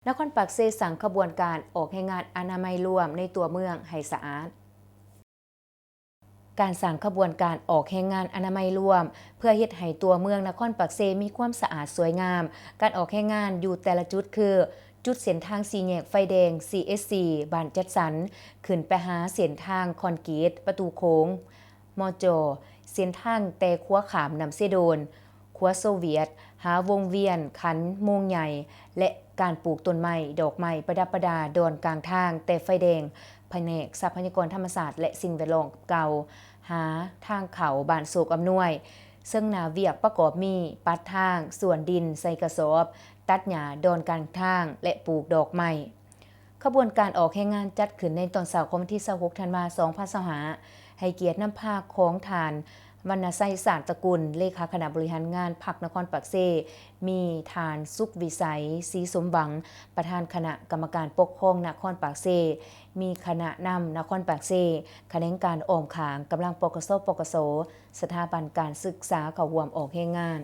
ນະຄອນປາກເຊສ້າງຂະບວນການອອກແຮງງານອະນາໄມລວມໃນຕົວເມືອງໃຫ້ສະອາດ. ການສ້າງຂະບວນການອອກແຮງງານອະນາໄມລວມ ເພື່ອເຮັດໃຫ້ຕົວເມືອງນະຄອນປາກເຊມີຄວາມສະອາດສວຍງາມ. ການອອກແຮງງານຢູ່ແຕ່ລະຈຸດຄື ຈຸດເສັ້ນທາງສີ່ແຍກໄຟແດງ ຊີເອັດຊີ ບ້ານຈັດສັນ ຂຶ້ນໄປຫາເສັ້ນທາງຄອນກຣີດປະຕູໂຂງ ມຈ ເສັ້ນທາງແຕ່ຂົວຂ້າມນ້ຳເຊໂດນ ຂົວໂຊວຽດ ຫາວົງວຽນຂັນໂມງໃຫຍ່ ແລະ ການປູກຕົ້ນໄມ້ ດອກໄມ້ປະດັບປະດາດອນກາງທາງແຕ່ໄຟແດງ ພະແນກຊັບພະຍາກອນທຳມະຊາດ ແລະ ສິ່ງແວດລ້ອມເກົ່າ ຫາທາງເຂົ້າບ້ານໂຊກອຳນວຍ ເຊິ່ງໜ້າວຽກປະກອບມີ ປັດທາງ, ສ່ວນດິນໃສ່ກະສອບ, ຕັດຫຍ້າດອນກາງທາງ ແລະ ປູກດອກໄມ້. ຂະບວນການອອກແຮງງານຈັດຂຶ້ນໃນຕອນເຊົ້າຂອງວັນທີຊາວຫົກ ທັນວາ ສອງພັນຊາວຫ້າ ໃຫ້ກຽດນຳພາຂອງທ່ານ ວັນນະໄຊ ສາດຕະກຸນ ເລຂາຄະນະບໍລິຫານງານພັກນະຄອນປາກເຊ, ມີທ່ານ ສຸກວິໄສ ສີສົມຫວັງ ປະທານຄະນະກຳມະການປົກຄອງນະຄອນປາກເຊ, ມີຄະນະນຳນະຄອນປາກເຊ, ຂະແໜງການອ້ອມຂ້າງ, ກຳລັງ ປກສ, ປກສ, ສະຖາບັນການສຶກສາເຂົ້າຮ່ວມອອກແຮງງານ.